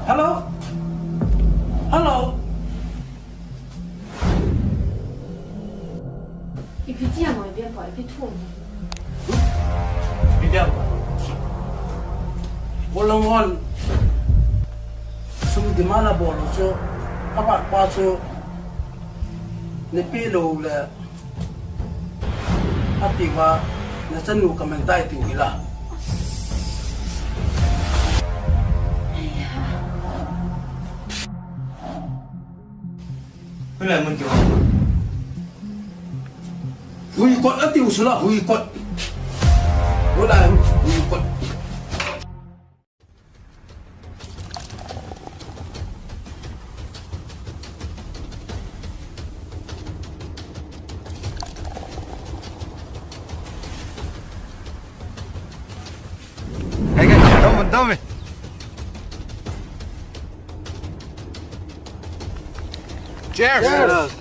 Hello? Hello? Ipi tia mo, ipi apa, ipi thu mo. Ipi tia mo. Bolong hon. Sum demand abol u chu. Abat pa chu. Neipeh lou le. Ati va. Nachanu kamang tai tiu hila. Hulai mun kiho. Hui kot atiu sula, hui kot. Hulai, hui kot. Hey, guys, dam, dam. Cheers. Cheers.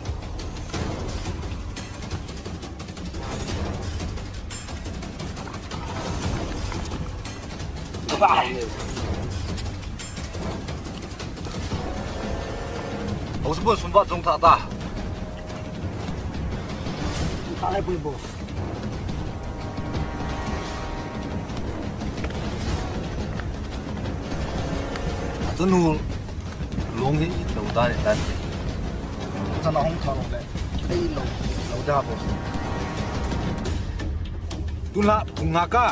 Houseman sum ba jong tha ta. Tha lai pui bo. Tunu long hi lo ta ni ta. Chana hung tha long le. Ei lo, lo da bo. Tun la, phung nga ka.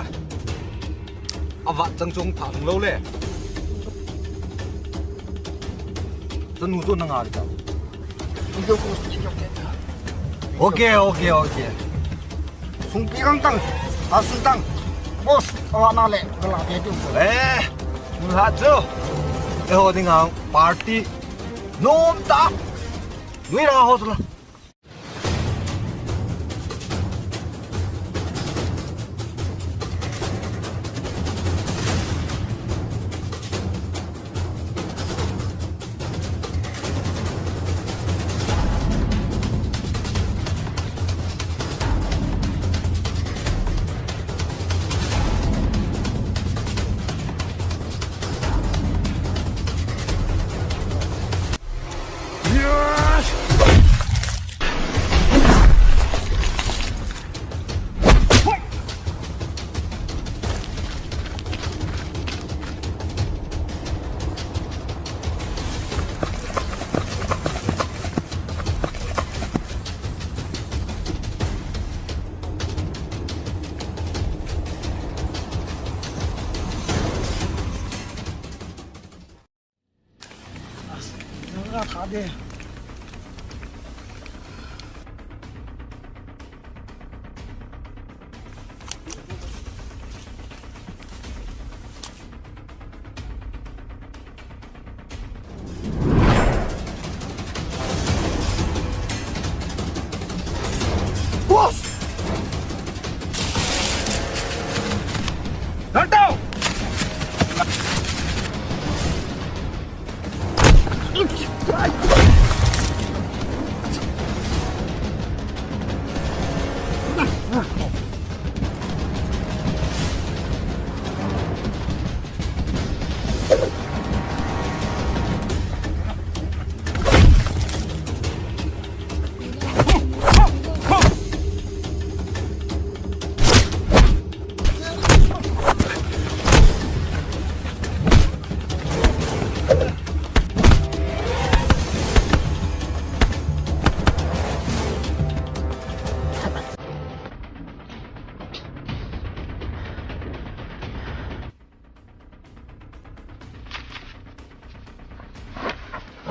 Avat chang chung tha lou le. Tunu to na nga le ta. Okay, okay, okay. Sungpi kang tang, asin tang. Boss, awa na le, gala dia tu. Eh, mun ha chu. Eh, ho ding ang party. Nom ta. Nui na ho chu la. Nga tha de. Boss! Nantau!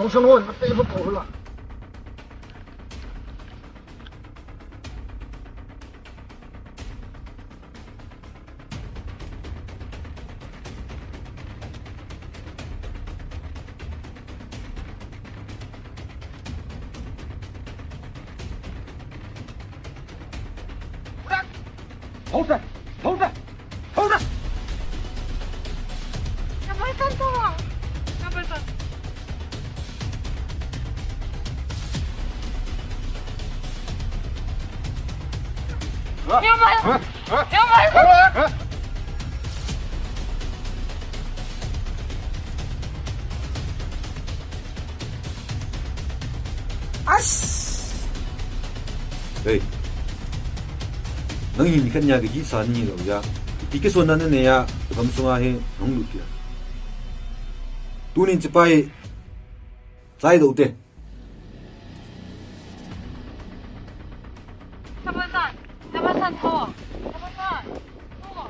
Hong sung hon, mate bu ko la. Hold on! Hold on! Hold on! Nabaitan to. Nabaitan. Nabaitan. Nabaitan. As! Hey. Nang hin khat nia kagisa ni lo ya. Ipi kisonna nanei a, kagam sunga hi nahung lut kit a. Tunin chipai chai doh te. Tabasan, tabasan ho. Tabasan. Ho.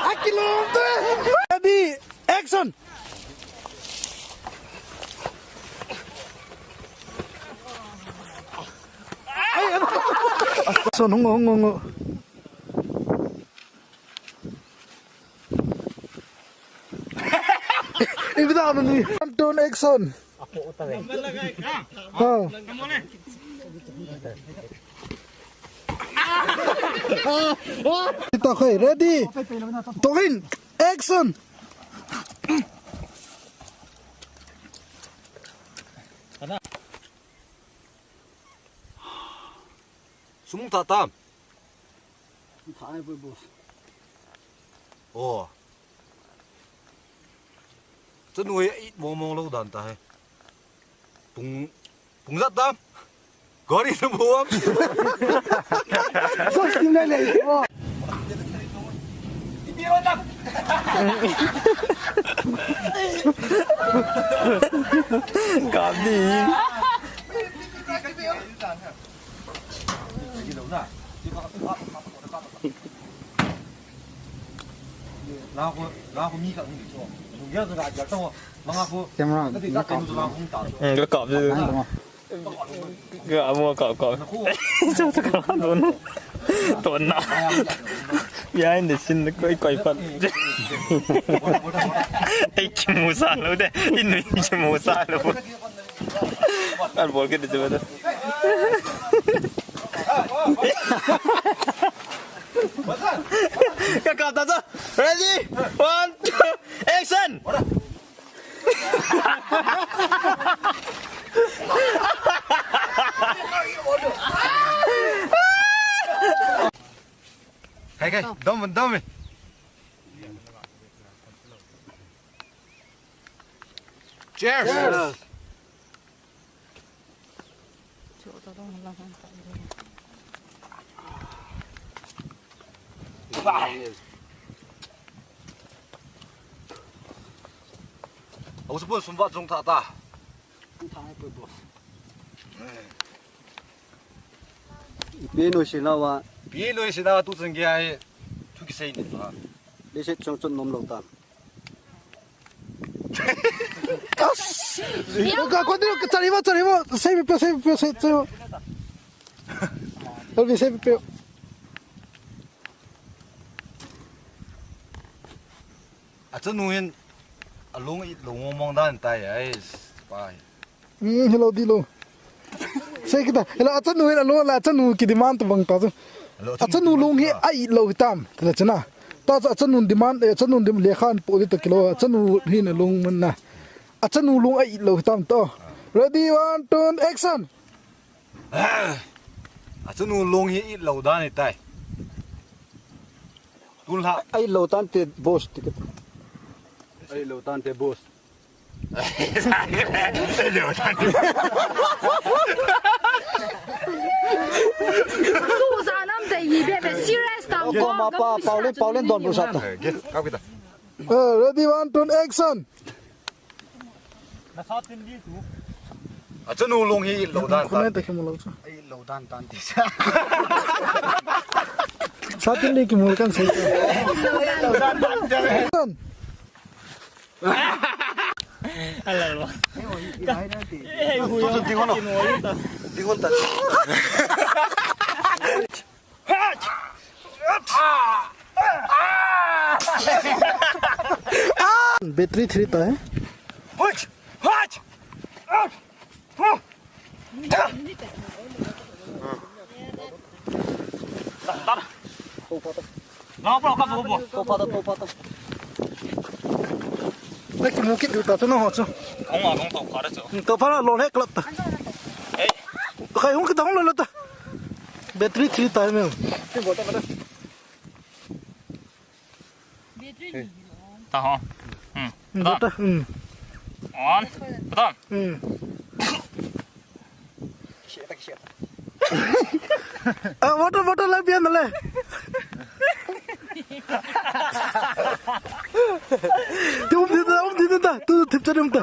Akilom te. Ready, action. Action, hung, hung, hung. Ibida na ni. One, two, action. Ha. Ita koi, ready. Tokin, action. Sum tha tam. Tha ai poi boss. Oh. Chanu hi it mong mong lou dan ta he. Pung, pung jat tam. Gari na buam. Boss, tim na le. Kap di. Camera, ka kap. Hmm, ka kap. Ka mo kap kap. Behind the scene, koi, koi pat. Ei, kimu sa lou de. Inu kimu sa lou. An bol ke de jeba de. Ka kap ta cha. Ready? One, two, action! Kai, kai, dom, dom. Cheers. Cheers. Au, sum, sum vat jong tha ta. Tha ai poi boss. Ipi noi sina wa. Pi noi sina tu chang ge ai. Thu kisei ni ta. Leiset chong chon nom lou ta. Ka, continue, ka chari mo, chari mo. Save pe, save pe, save, save. Elvin, save pe. Achanu hin alung it lou mong mong dan tai, ai, pai. Hmm, hello, dilo. Sei kita, hello, achanu hin alung la, achanu ki demand to bang ta chu. Hello, achanu lung hi a it lou hitam, tala chana. Ta chu achanu demand, eh, achanu dim lekhan po di to kilo, achanu hin alung man na. Achanu lung a it lou hitam to. Ready, one, two, action. Achanu lung hi it lou dan ni tai. Tun la. A it lou tante boss ticket. A it lou tante boss. Susan am te yi be be serious tang ko ma pa, Paulen, Paulen don bu sat. Eh, kap kita. Eh, ready, one, two, action. Achanu lung hi it lou dan. Khun ta kimu lou chu. It lou dan tan ti sa. Sa tin li kimu kan sei. Alal wa. Eh, hui. Tu tu tingon. Tingon ta. Battery three ta hai. Naki mukit du ta tu na ho chu. Hung a, hung to pha da chu. Hmm, to pha la lo le klap ta. Ei. Khai hung kita hung lo lo ta. Battery three ta me. Ta ho. Hmm. Hmm, ta. Hmm. On. Ta. Hmm. Ah, water, water la pian le. Tu um di ta, um di ta. Tu tip cha um ta.